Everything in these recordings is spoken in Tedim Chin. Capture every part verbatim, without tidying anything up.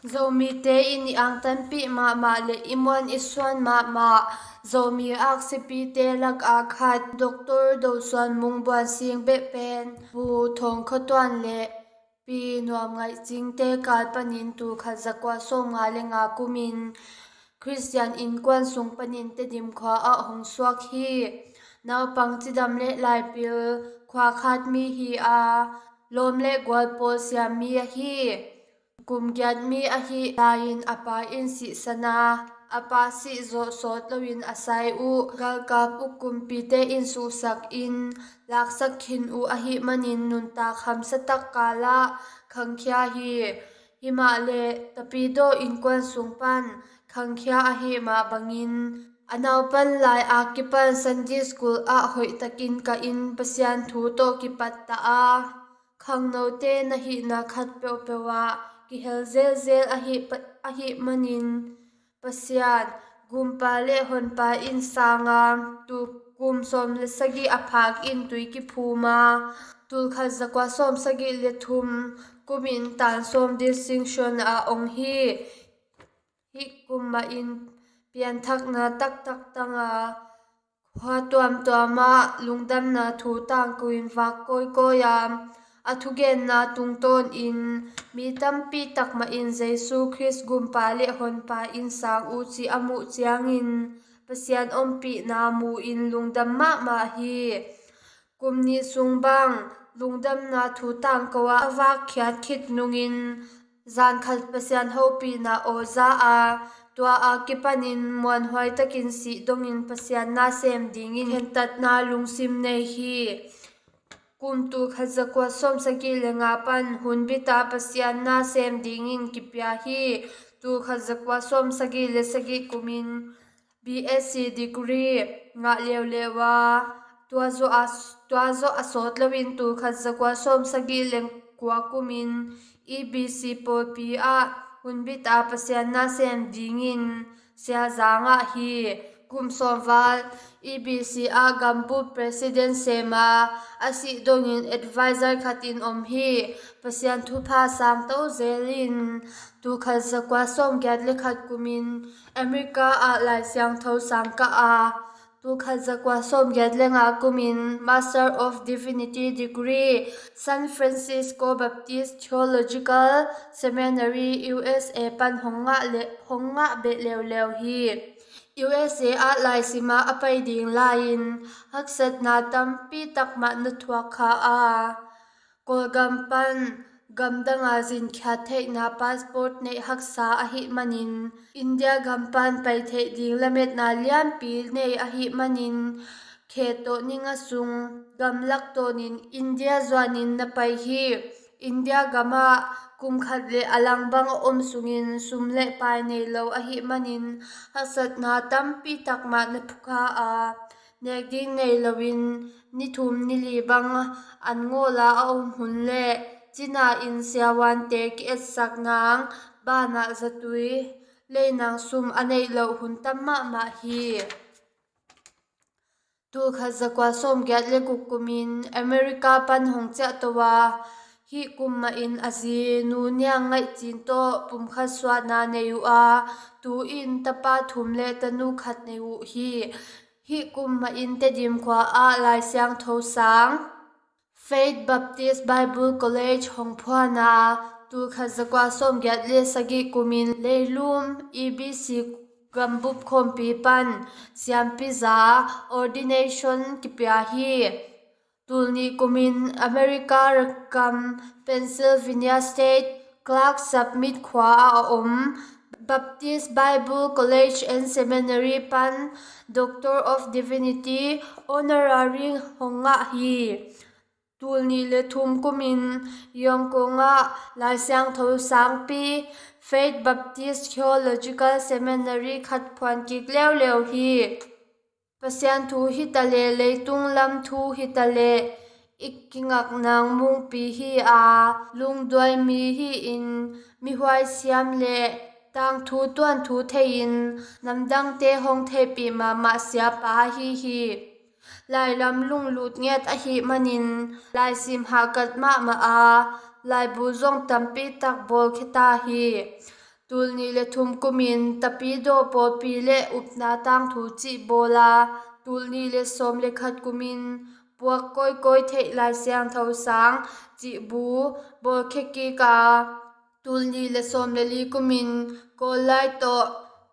Zomite in i angtanpih mahmah le i muan i suan mahmah Zomi aksipite lakah khat Doctor Do Suan Mung Buan Sing beh pen Pu Thawng Khua Tuan le Pi Nuam Ngaih Cingte kal panin tul khat zakua sawmnga le nga kumin Khristian innkuan sung panin Tedim khua ah hong suak hi. Naupang cidam le laipil khua khat mi hi a, lawm le gual pawl siam mi ahi. Kum giat mi ahi lai-in a pa in sihsan a, a pa sih zawh sawt loin a sai uh. Galkap uh kumpite in suhsak in laksak khin uh ahih manin nuntak hamsa tak kalah khangkhia hi. Himahleh Tapidaw innkuan sung pan khangkhia ahih mah bangin a naupan lai a kipan Sunday school ah hoihtakin ka in Pasian thu tawh kipatta a, khangnote na hihna khat peuhpeuh ah kihel zelzel ahih pa-, ahih manin Pasian, Gumpa le Honpa in sanga, tu kum sawm le sagih a phak in tui kiphum a, tul khat zakua sawm sagih le thum kumin tan sawm distinction a ong hi. Hih kum mahin pianthakna taktak tanga, khua tuamtuamah lungdamna thu tangko in vak kawikawi a, a thugenna tungtawnin mi tampi tak mahin Jesu Khrist Gumpa le Honpa in sang uh cih a muh ciangin Pasian ompihna mu-in lungdam mahmah hi. Kum nih sung bang lungdamna thu tangko ah a vakkhiat khit nungin zan khat Pasian hopihna aw za a, tua a kipanin muanhuai takin sih dongin Pasian na sem dingin khentatna lungsim nei hi. Kum tul khat zakua sawm sagih le nga pan hunbit a Pasian na sem dingin kipia hi. Tul khat zakua sawm sagih le sagih kumin B S C degree ngah leuleu a, tua zawh a, tua zawh a sawt loin tul khat zakua sawm sagih le kua kumin E B C pawlpi ah hunbit a Pasian na sem dingin siaza ngah hi. Kum sawmval E B C ah gambup president sem a, a sih dongin advisor khat in om hi. Pasian thupha sangto zelin tul khat zakua sawm giat le khat kumin America ah Lai Siangtho sang kah a, tul khat zakua sawm giat le nga kumin Master of Divinity degree San Francisco Baptist Theological Seminary, U S A pan hong ngah le, hong ngah beh leuleu hi. U S A ah laisim ah a pai ding lai-in haksatna tampi tak mah na thuak kha a, Kawlgam pan gamdang a zinkhiat theihna passport neih haksa ahih manin India gam pan pai theih ding lametna lianpi nei ahih manin khe tawh ning a sung gamlak tawnin India zuanin na pai hi. India gam ah kum khat le a lang bang a om sungin sum le pai nei lo ahih manin haksatna tampi tak mah na phu kha a, nek ding nei loin ni thum ni li bang an ngawl a a om hun le cina in siavuante ki-etsak nang banah zatui lei nang sum a neih loh hun tam mahmah hi. Tul khat zakua sawm giat le guk kumin America pan hong ciahto a, hih kum mahin a zi Nu Niang Ngaih Cin tawh pumkhat suahna nei uh a, tu-in tapa thum le tanu khat nei uh hi. Hih kum mahin Tedim khua ah Lai Siangtho sang Faith Baptist Bible College hong phuan a, tul khat zakua sawm giat le sagih kumin Leilum E B C gambup khawmpi pan siampi za ordination kipia hi. Tul nih kumin America ram Pennsylvania State Clark Submit khua ah a om Baptist Bible College and Seminary pan Doctor of Divinity honorary hong ngah hi. Tul nih le thum kumin Yongkong ah Lai Siangtho sangpi Faith Baptist Theological Seminary khat phuan kik leuleu hi. Pasian thu hi ta le, leitung lam thu hi ta le, i kingak nang mungpi hi a, lungduai mi hi-in mihuai siam le tangthu tuanthu thei-in namdangte hong theihpih mahmah siapa ahi hi. Lailam lunglut ngiat ahih manin laisim hahkat mahmah a, laibu zong tampi tak bawlkhia ta hi. Tulnih le thum kumin Tapidaw pawlpi le upna tangthu cih bawla, tulnih le sawm le khat kumin puak kawikawi theih Lai Siangtho sang cih bu bawlkhia kik a, tulnih le sawm le li kumin Kawllai tawh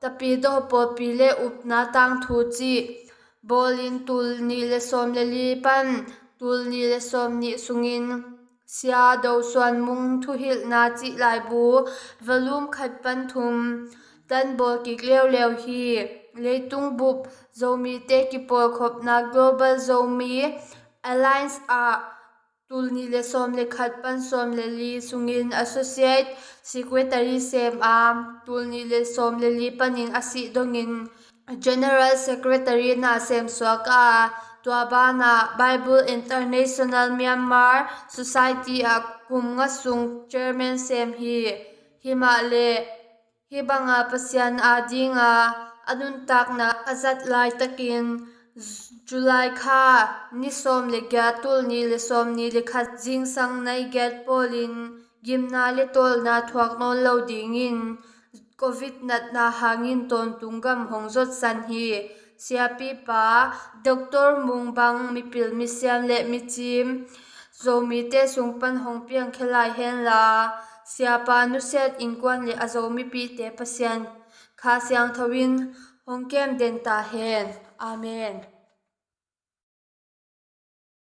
Tapidaw pawlpi le upna tangthu cih bawlin tulnih le sawm le li pan tulnih le sawm nih sungin Sia Do Suan Mung thuhilhna cih laibu volume khat pan thum tan bawl kik leuleu hi. Leitung bup Zomite kipawlkhopna Global Zomi Alliance ah tulnih le sawm le khat pan sawm le li sungin Associate Secretary sem a, tulnih le sawm le li panin a sih dongin General Secretary na semsuak a, tua banah Bible International Myanmar Society ah kum nga sung chairman sem hi. Himahleh hih banga Pasian adinga a nuntakna a zat laitakin July kha ni sawm le giat tulnih le sawm nih le khat zingsang nai giat pawlin gimna le tawlna thuak nawn lo dingin Covid natna hangin tawntung gam hong zotsan hi. Siapipa Doctor Mung bang mipil misiam le micim Zomite sung pan hong piangkhia lai henla, Siapa nusiat innkuan le a Zomipihte Pasian Kha Siangtho in hong kem den ta hen. Amen.